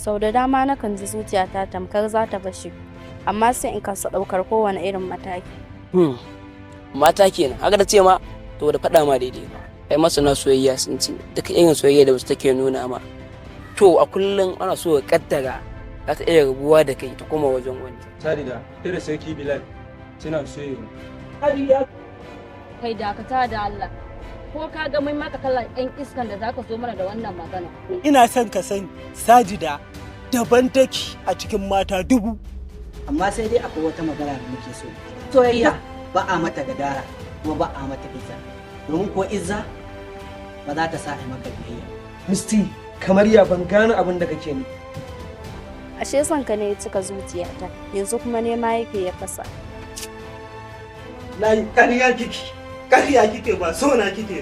Sau da dama nakan ji zuciyata tamkar za ta fashe, amma sai in kasa ɗaukar kowane irin mataki. Mata kenan, haka da ce ma, to da faɗa ma daidai. Ai masana soyayya sun ce duk irin soyayya da wasu take nuna ma, to a kullum ana so ka kaddara za ta iya rabuwa da kai ta koma wajen wani. Sadida, ita da Sarki Bilal suna soyayya. Kai, dakata da Allah. Ko ka ga mai maka kallon ɗan iskan da zaka zo mana da wannan magana? Ina son ka sani, Sajida daban take a cikin mata dubu. Amma sai dai akwai wata magana da muke so. Soyayya ba a mata gadara, kuma ba a mata izza, domin ko izza ba za ta sa a maka biyayya. Misti, kamar ya ban gane abin da kake ni. Ashe son ka ne ya cika zuciyata, yanzu kuma nema yake ya fasa. Layi, ƙarya kike, ƙarya kike, ba so na kike.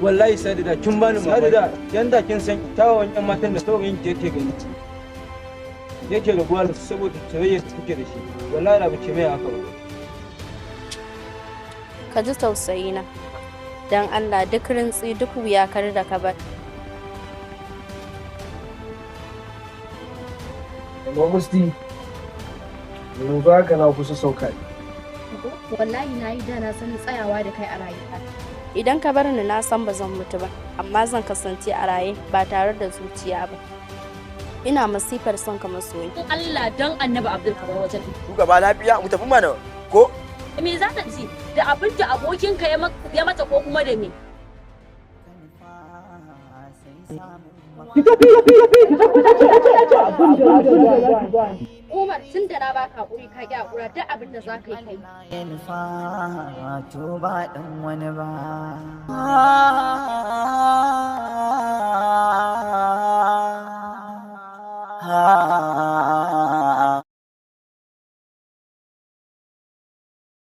Wallahi Sadida, kin bani mamaki. Sadida, yanda kin san kyawawan yan matan da saurayin ki yake gani, yake rabuwa da su saboda soyayya da suke da shi, wallahi da bace mai haka ba. Ka ji tausayina. Don Allah, duk rintsi duk wuya kar da ka bar. Amma Musti, yanzu haka na kusa sauka. Wallahi na yi da na sani tsayawa da kai a rayuwa. Idan ka bar ni, na san ba zan mutu ba, amma zan kasance a raye ba tare da zuciya ba. Ina masifar son ka, masoyi. Allah dan Annabi Abdul, ka bar wajen. Shugaba, lafiya? Mu tafi mana ko? Me za ta ci da abin da abokinka ya mata ko kuma da me? Umar, tun da na baka hakuri ka ki hakura, duk abin da za ka yi kai. Ya nufa to ba ɗan wani ba.